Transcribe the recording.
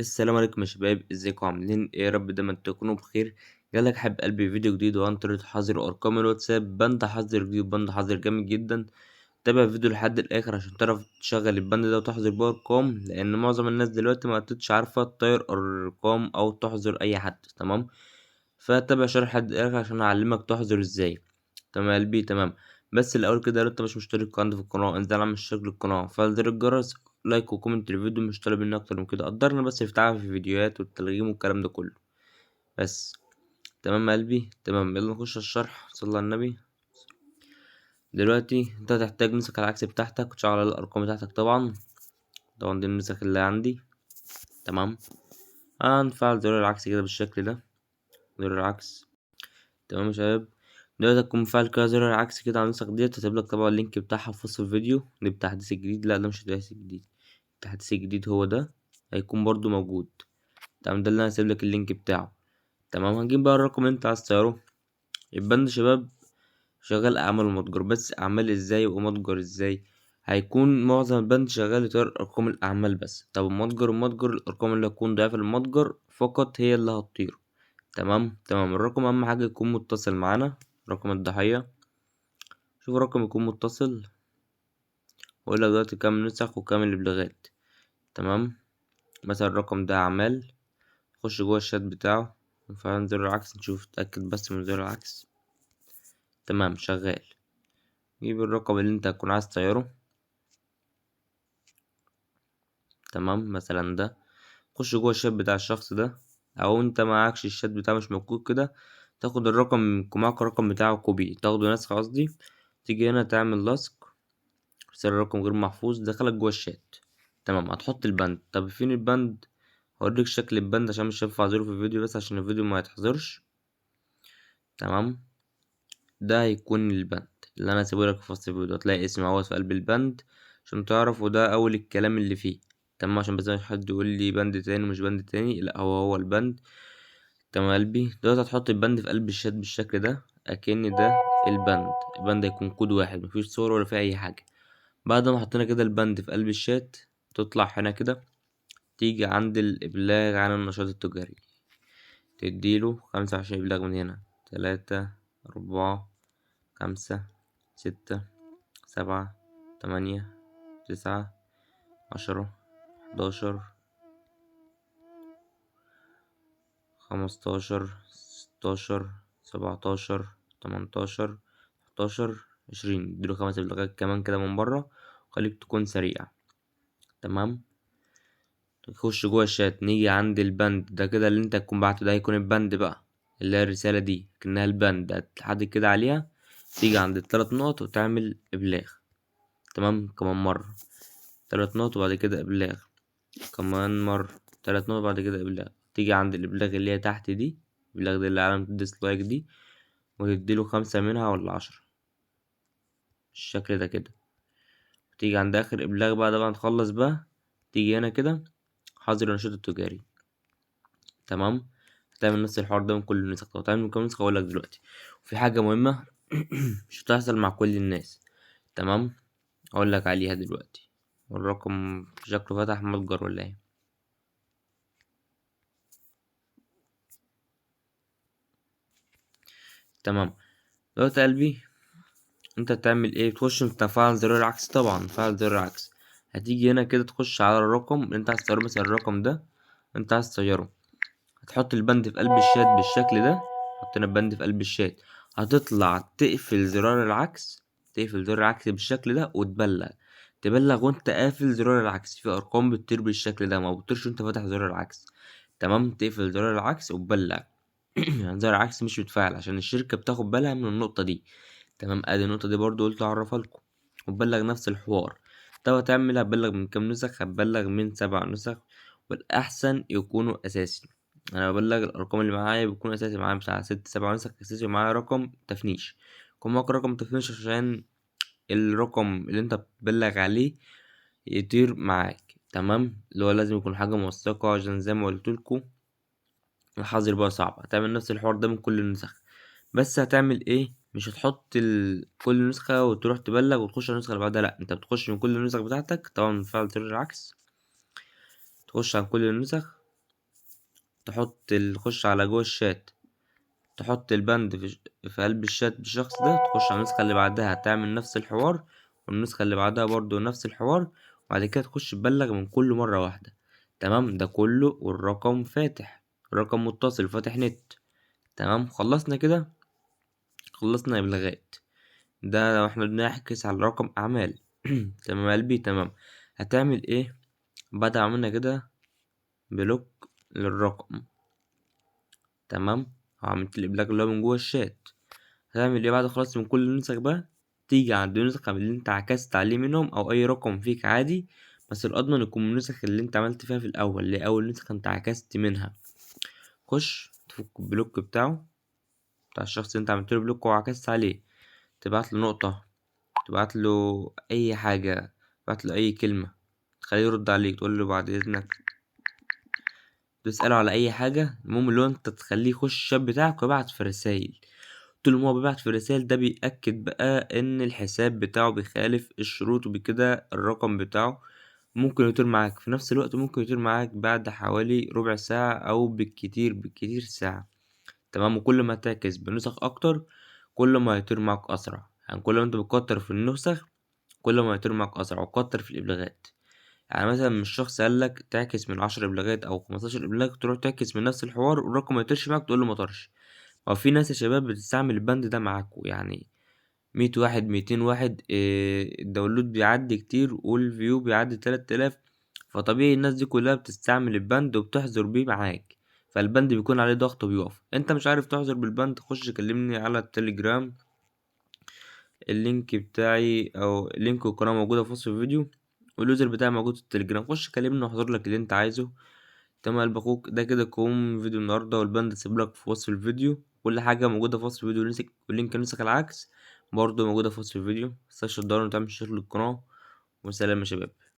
السلام عليكم يا شباب، ازيكم عاملين ايه؟ يا رب دايما تكونوا بخير. جالك حب قلبي فيديو جديد وعن طريقة حظر ارقام الواتساب، بند حظر جديد، بند حظر جامد جدا. تابع الفيديو لحد الاخر عشان تعرف تشغل البند ده وتحظر بيه ارقام، لان معظم الناس دلوقتي ما بقتش عارفه تطير ارقام او تحظر اي حد. تمام، فتابع شرح لحد الاخر عشان اعلمك تحظر ازاي. تمام يا قلبي؟ تمام. بس الاول كده لو انت مش مشترك عندي في القناه، انزل اعمل اشتراك للقناه، فعل زر الجرس، like و comment للفيديو. مش طالب مني اكتر من كده، قدرنا بس في تعب في الفيديوهات والتلغيم والكلام ده كله بس. تمام يا قلبي؟ تمام، يلا نخش على الشرح. صلى على النبي. دلوقتي انت هتحتاج نسخ العكس بتاعتك وتشغل على الارقام بتاعتك. طبعا دي النسخ اللي عندي. تمام، هنفعل زرار العكس كده بالشكل ده، زرار العكس. تمام يا شباب، دلوقتي هتكون مفعل كده زرار العكس كده على النسخ ديت. هسيب لك طبعا ال link بتاعها في وصف الفيديو. دي التحديث الجديد، لا ده مش التحديث الجديد، التحديث الجديد هو ده، هيكون برضو موجود. تمام، ده اللي انا هسيب لك ال link بتاعه. تمام، هنجيب بقى الرقم اللي انت عايز تغيره. البند شباب شغال اعمال ومتجر، بس اعمال ازاي ومتجر ازاي؟ هيكون معظم البند شغال يطير ارقام الاعمال بس. طب المتجر الارقام اللي هتكون ضعيفة للمتجر فقط هي اللي هتطير. تمام، الرقم اهم حاجة يكون متصل معانا، رقم الضحية. شوف الرقم يكون متصل، واقول لك دلوقتي كام نسخ وكام الابلاغات. تمام، مثلا الرقم ده اعمال، خش جوه الشات بتاعه ونفعل زر العكس، نشوف نتأكد بس من زر العكس. تمام، شغال. جيب الرقم اللي انت هتكون عايز تغيره. تمام، مثلا ده، خش جوه الشات بتاع الشخص ده، او انت معكش الشات بتاعه مش موجود كده، تاخد الرقم يكون معاك الرقم بتاعه copy، تاخده نسخ قصدي، تيجي هنا تعمل لصق، ارسال الرقم غير محفوظ، دخلك جوه الشات. تمام، هتحط البند. طب فين البند؟ هوريك شكل البند عشان مش هينفع اظهره في الفيديو، بس عشان الفيديو ما يتحظرش. تمام، ده هيكون البند اللي انا هسيبه لك في وصف الفيديو، هتلاقي اسم اهوت في قلب البند عشان تعرف، وده اول الكلام اللي فيه. تمام، عشان بس مش حد يقول لي بند تاني ومش بند تاني، لا هو البند. تمام يا قلبي، دلوقتي هتحط البند في قلب الشات بالشكل ده، اكن ده البند. البند هيكون كود واحد، مفيش صور ولا فيه اي حاجه. بعد ما حطينا كده البند في قلب الشات، تطلع هنا كده تيجي عند الابلاغ عن النشاط التجاري، تديله 25 ابلاغ من هنا، 3 4 5 6 7 8 9 10 11 15 16 17 18 19 20. اديله 5 ابلاغات كمان كده من بره، وخليك تكون سريع. تمام، نخش جوه الشات، نيجي عند البند ده كده اللي انت هتكون بعته، ده هيكون البند بقى اللي هي الرسالة دي كأنها البند، هتحدد كده عليها، تيجي عند التلات نقط وتعمل إبلاغ. تمام، كمان مرة 3 نقط وبعد كده إبلاغ، كمان مرة 3 نقط وبعد كده إبلاغ. تيجي عند الإبلاغ اللي هي تحت دي، الإبلاغ دي اللي علامة الديسلايك دي، وتديله 5 منها ولا 10 بالشكل ده كده. تيجي عند آخر إبلاغ بقى، ده بعد تخلص بقى تيجي هنا كده حظر النشاط التجاري. تمام، هتعمل نفس الحوار ده من كل النسخ. طب هتعمل من كل نسخة هقول لك دلوقتي. وفي حاجة مهمة مش هتحصل مع كل الناس، تمام، هقول لك عليها دلوقتي. والرقم شكله فتح متجر ولا ايه؟ تمام، دلوقتي يا قلبي انت بتعمل ايه؟ بتخش انت فعل زرار العكس، طبعا فعل زرار العكس. هتيجي هنا كده تخش على الرقم اللي انت عايز تغيره، مثلا الرقم ده انت عايز تغيره، هتحط البند في قلب الشات بالشكل ده. حطينا البند في قلب الشات، هتطلع تقفل زرار العكس، تقفل زرار العكس بالشكل ده وتبلغ. تبلغ وانت قافل زرار العكس، في ارقام بتطير بالشكل ده، ما بتطيرش وانت فاتح زرار العكس. تمام، تقفل زرار العكس وتبلغ. يعني زرار العكس مش بيتفعل عشان الشركة بتاخد بالها من النقطة دي. تمام، ادي النقطة دي برضو قلت اعرفها لكم، وتبلغ نفس الحوار. طب هتبلغ من كام نسخ؟ هتبلغ من 7 نسخ، والاحسن يكونوا اساسي. انا ببلغ الارقام اللي معايا بيكون اساسي، معايا بتاع 6 7 نسخ اساسي، ومعايا رقم تفنيش. يكون معاك رقم تفنيش عشان الرقم اللي انت بتبلغ عليه يطير معاك. تمام، اللي هو لازم يكون حاجة موثقة، عشان زي ما قلت لكم الحظر بقى صعب. هتعمل نفس الحوار ده من كل النسخ، بس هتعمل ايه؟ مش هتحط كل نسخة وتروح تبلغ وتخش على النسخة اللي بعدها، لا، انت بتخش من كل النسخ بتاعتك. طبعا فعل زر العكس، تخش على كل النسخ تحط تخش على جوه الشات، تحط ال ban في قلب الشات بالشخص ده، تخش على النسخة اللي بعدها تعمل نفس الحوار، والنسخة اللي بعدها برضو نفس الحوار، وبعد كده تخش تبلغ من كله مرة واحدة. تمام، ده كله والرقم فاتح، الرقم متصل فاتح نت. تمام، خلصنا كده، خلصنا إبلاغات. ده لو احنا بنعكس على رقم أعمال. تمام يا قلبي؟ تمام. هتعمل ايه بعد ما عملنا كده block للرقم؟ تمام، عملت الإبلاغ اللي هو من جوه الشات. هتعمل ايه بعد خلاص من كل النسخ بقى؟ تيجي عند النسخة اللي انت عكست عليه منهم او اي رقم فيك عادي، بس الاضمن يكون من النسخ اللي انت عملت فيها في الاول، اللي اول نسخة انت عكست منها. خش تفك ال block بتاعه، بتاع الشخص اللي انت عملت له block وعكست عليه، تبعت له نقطة، تبعت له اي حاجة، تبعت له اي كلمة، تخليه يرد عليك، تقول له بعد اذنك، تسأله على اي حاجة. المهم اللي هو انت تخليه يخش الشات بتاعك ويبعت في رسايل. طول ما هو بيبعت في رسايل ده بيأكد بقى ان الحساب بتاعه بيخالف الشروط، وبكده الرقم بتاعه ممكن يطير معاك في نفس الوقت، ممكن يطير معاك بعد حوالي ربع ساعة او بالكتير ساعة. تمام، وكل ما تعكس بنسخ اكتر كل ما هيطير معاك اسرع، يعني كل ما انت بتكتر في النسخ كل ما هيطير معاك اسرع، وكتر في الابلاغات. يعني مثلا مش شخص قال لك تعكس من 10 ابلاغات او 15 ابلاغ، تروح تعكس من نفس الحوار والرقم ما يطيرش معاك تقول له ما طارش. هو في ناس يا شباب بتستعمل ال ban ده معاكوا، يعني 100 واحد 200 واحد، ال download بيعدي كتير وال view بيعدي 3000، فطبيعي الناس دي كلها بتستعمل ال ban وبتحظر بيه معاك، فال ban بيكون عليه ضغط وبيقف. انت مش عارف تحظر بال ban، خش كلمني على التليجرام، ال link بتاعي او link القناة موجودة في وصف الفيديو، وال user بتاعي موجود في التليجرام، خش كلمني واحضر لك اللي انت عايزه. تمام يا قلب اخوك، ده كده كوم فيديو النهارده، وال ban سيب لك في وصف الفيديو، كل حاجة موجودة في وصف الفيديو، وال link نسخ العكس برضه موجودة في وصف الفيديو. متنساش تدور وتعمل share للقناة، وسلام يا شباب.